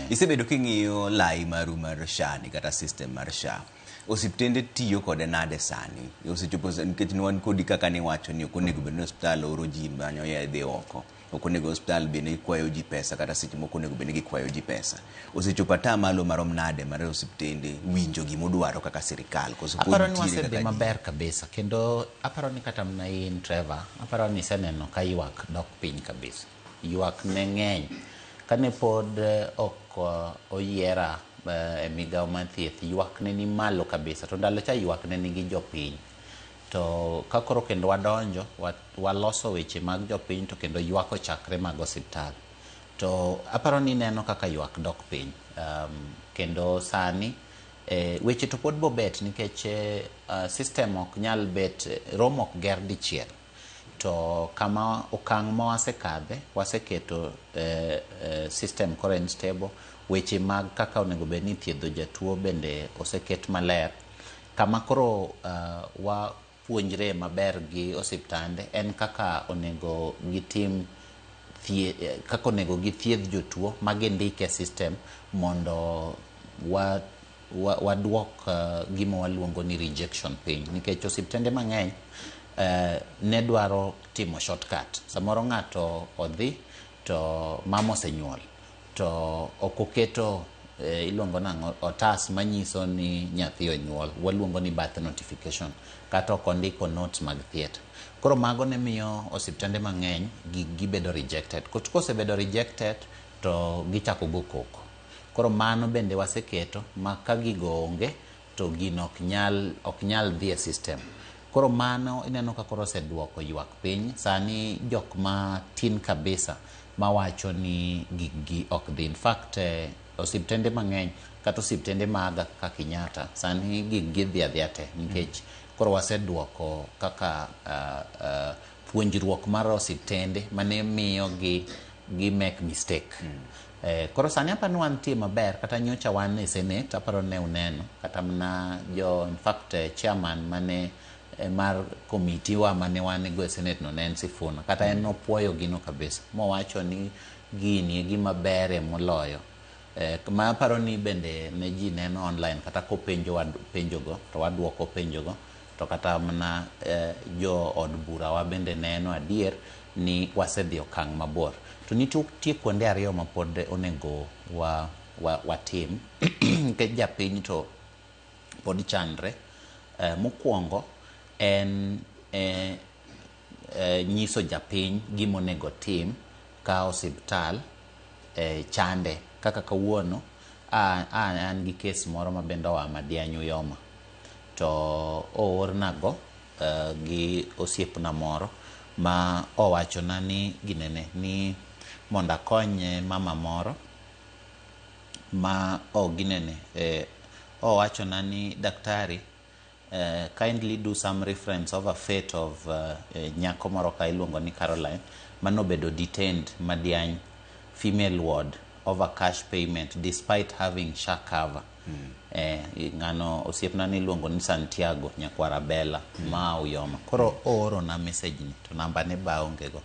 Isebedo king'iyo lai maru mar SHA ni kata system mar SHA. Osiptende tiyo kode nade sani? Osechopo nikech ne wan kodi kaka niwacho ni ok onego bed ni osiptal oro ji manyo yedhe oko. Ok onego osiptal bende kwayo ji pesa kata seche moko onego bed ni gikwayo ji pesa. Osechopo ata malo marom nade mar osiptende winjo gimudwaro kaka sirikal koso pod Aparo ni nitiere wasedhi kaka ji? maber kabisa kendo aparo ni kata mana in Trevor, aparo ni iseneno ka ywak dok piny kabisa. Ywak ne ng'eny. Kane pod ok oyiera e migawo mar thieth, ywak ne ni malo kabisa. To ndalo cha ywak ne nigi jopiny. To ka koro kendo wadonjo, waloso weche mag jopiny to kendo ywak ochakre mag osiptal. To aparo ni ineno kaka ywak dok piny. Kendo sani weche to pod bobet nikech system ok nyal bet, Rome ok ger dichiel. To kama okang' ma wasekadhe, waseketo system koro en stable. Weche mag kaka onego bed ni ithiedho jatuo bende oseket maler. Kama koro wapuonjre maber gi osiptande en kaka onego gitim kaka onego githiedh jotuo ma gindik e system mondo waduok gima waluongo ni rejection piny. Nikech osiptende mang'eny ne dwaro timo shortcut. Samoro ng'ato odhi to mama osenyuol to ok oketo iluongo nang'o otas manyiso ni nyathi onyuol, waluongo ni birth notification, kata ok ondiko notes mag theatre. Koro mago ne miyo osiptende mang'eny gibedo rejected. Kosebedo rejected to gichako go koko. Koro mano bende waseketo ma ka gigo onge to gino ok nyal dhi e system. Koro mano ineno ka koro oseduoko ywak piny. Sani jok ma tin kabisa mawacho ni gig gi ok dhi. In fact, osiptende mang'eny kata osiptende maga kaka Kenyatta sani gig gi dhi adhiya te nikech koro waseduoko kaka puonjruok mar osiptende mane miyo gi make mistake. Koro sani aparo ni wantie maber. Kata nyocha wan e senate, aparo ne uneno kata mana jo, in fact, chairman mane mar committee wa mane wan go e senate no ne en Sifuna. Kata en nopuoyo gino kabisa mowacho ni gini e gima bere moloyo. Ma aparo ni bende ne ji neno online kata kopenjo penjogo to waduoko penjogo to kata mana jo od bura wa bende neno adier ni wasedhi okang' mabor. To nitie kuonde ariyo ma pod onego watim nikech japiny to pod chandre. Mokwongo en nyiso japiny gima onego tim ka osiptal chande. Kaka kawuono an gi kes moro ma bende oa Madiany Uyoma to oornago gi osiepna moro ma owachona ni ginene ni mondo akony mama moro ma ginene owachona ni, "Daktari, kindly do some reference over fate of nyako moro ka iluongo ni Caroline manobedo detained Madiany female ward over cash payment despite having SHA cover." Ng'ano osiepna ni iluongo ni Santiago nyakwar Abela ma Uyoma. Koro oorona message ni to namba ne ba onge go.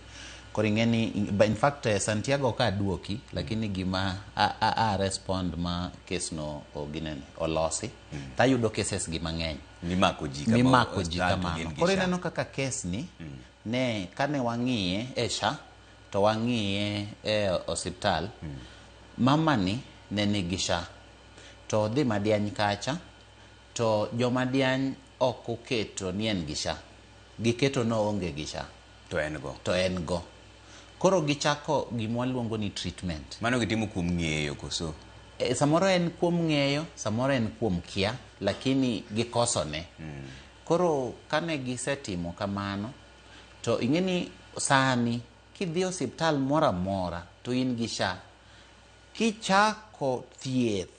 Koro ing'e ni in fact, Santiago ka aduoki lakini gima a respond ma kes no ginene olosi tayudo cases gi mang'eny mimako ji kama mimako ji osiptal to kamano. gin gi Koro SHA. Ineno kaka kes ni ne kane wang'iye e SHA to wang'iye e osiptal, mama ni ne nigi SHA to odhi Madiany kacha to jomadiany ok oketo ni en gi SHA, giketo noonge gi SHA. To en go. To en go. Koro gichako gima waluongo ni treatment. Mano gitimo kuom ng'eyo koso? Samoro en kuom ng'eyo, samoro en kuom kia, lakini gikosone. Koro kane gisetimo kamano to ing'e ni sani kidhi osiptal moro amora to in gi SHA, kichako thieth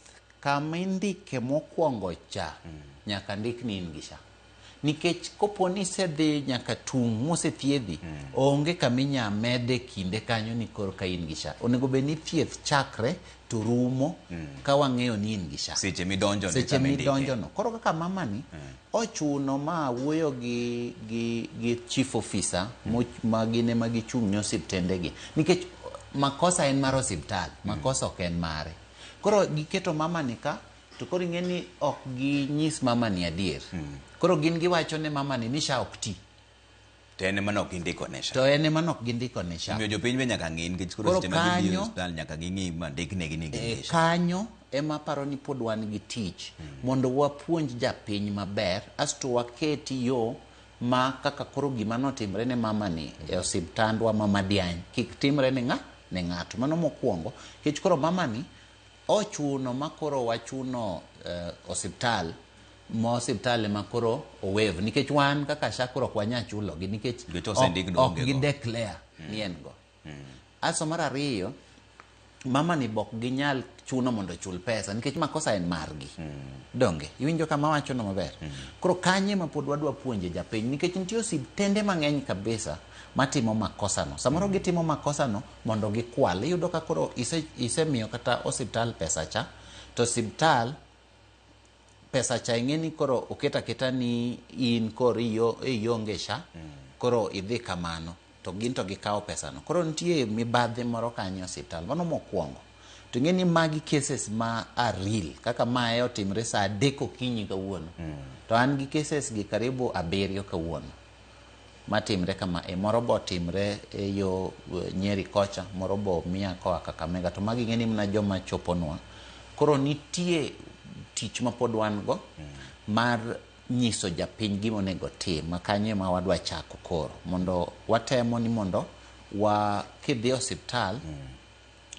kama indike mokwongo cha nyaka ndik ni in gi SHA, nikech kopo ni isedhi nyaka tung' mosethiedhi, onge kama inya mede kinde kanyo ni koro ka in gi SHA. Onego bed ni thieth chakre to rumo ka wang'eyo ni in gi SHA. Seche midonjo Seche midonjo no. Koro kaka mama ni ochuno ma wuoyo gi chief officer ma gin ema gichung' ne osiptende gi, nikech makosa en mar osiptal, makosa ok en mare. Koro giketo mama ni ka, to koro ing'e ni ok ginyis mama ni adier. Koro gin giwacho ne mama ni ni SHA ok ti. To en ema ne ok gindiko ne SHA. To en ema ne ok gindiko ne SHA. Omiyo jopiny be nyaka ng'i nikech koro Koro seche ma gibiro e kanyo- osiptal nyaka ging'i ma ndiknegi ni gin gi SHA. Kanyo ema aparo ni pod wan gi tich mondo wapuonj japiny maber, asto waketi yo ma kaka koro gima notimre ne mama ni e osiptandwa ma Madiany kik timre ne ng'a ne ng'ato. Mano mokwongo, nikech koro mama ni ochuno ma koro wachuno osiptal ma osiptal ema koro owave, nikech wan kaka SHA koro ok wanyal chulogi nikech Nikech osendik ni ok onge gi go. declare ni en go. Aso mar ariyo, mama ni bok ginyal chuno mondo ochul pesa nikech makosa en margi. Donge iwinjo kama wacho no maber? Koro kanye ma pod wadwa puonje japiny, nikech nitie osiptende mang'eny kabisa matimo makosa no. Samoro gitimo makosa no mondo gikwal. Iyudo ka koro isemiyo kata osiptal pesa cha, to osiptal pesa cha ing'e ni koro oket aketa ni in koro ionge SHA, koro idhi kamano, to gin to gikawo pesa no. Koro nitie mibadhi moro kanyo e osiptal. Mano mokwongo. To ing'e ni magi cases ma are real, kaka mae otimre saa 3 okinyi kawuono. To an gi cases gi karibu 7 kawuono matimre kama. E moro bo timre e yo Nyeri kocha, moro bo miya koa Kakamega, to magi ing'e ni mana joma choponwa. Koro nitie tich ma pod wan go mar nyiso japiny gima onego tim, ma kanyo ema wadwa chako koro, mondo watemo ni mondo wa kidhi osiptal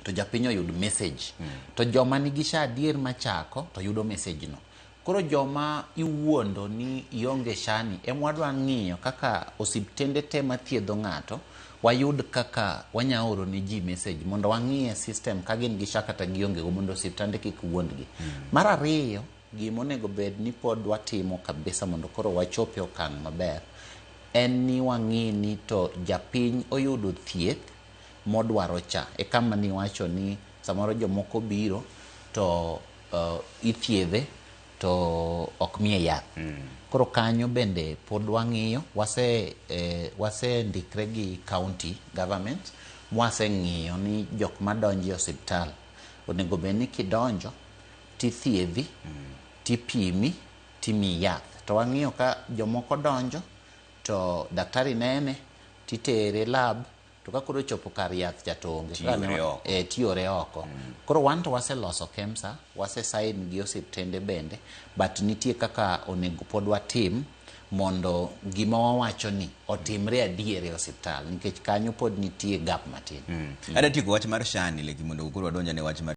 to japiny oyud message. To joma nigi SHA adier machako to yudo message no. Koro joma iwuondo ni ionge SHA ni ema wadwa ng'iyo kaka osiptende te mathiedho ng'ato wayud kaka wanya oro ne ji message mondo wang'iye system ka gin gi SHA kata gionge go, mondo osiptande kik wuondgi. Mar ariyo, gima onego bed ni pod watimo kabisa mondo koro wachop e okang' maber en ni wang'i ni to japiny oyudo thieth modwaro cha. E kama niwacho ni samoro jomoko biro to ithiedhe to ok miye yath. Koro kanyo bende pod wang'iyo, wasendikre gi county government, mwaseng'iyo ni jok madonjo e osiptal onego bed ni kidonjo tithiedhi, tipimi, timiyi yath. To wang'iyo ka jomoko donjo to daktari nene titere lab, to ka koro chopo kar yath cha to onge. Tiore oko. Tiore oko. Koro wan to waseloso KEMSA, wase sign gi osiptende bende, but nitie kaka onego pod watim mondo gima wawacho ni otimre adier e osiptal, nikech kanyo pod nitie gap matin. Adwa tieko wach mar SHA ni leki mondo koro wadonj ane wach mar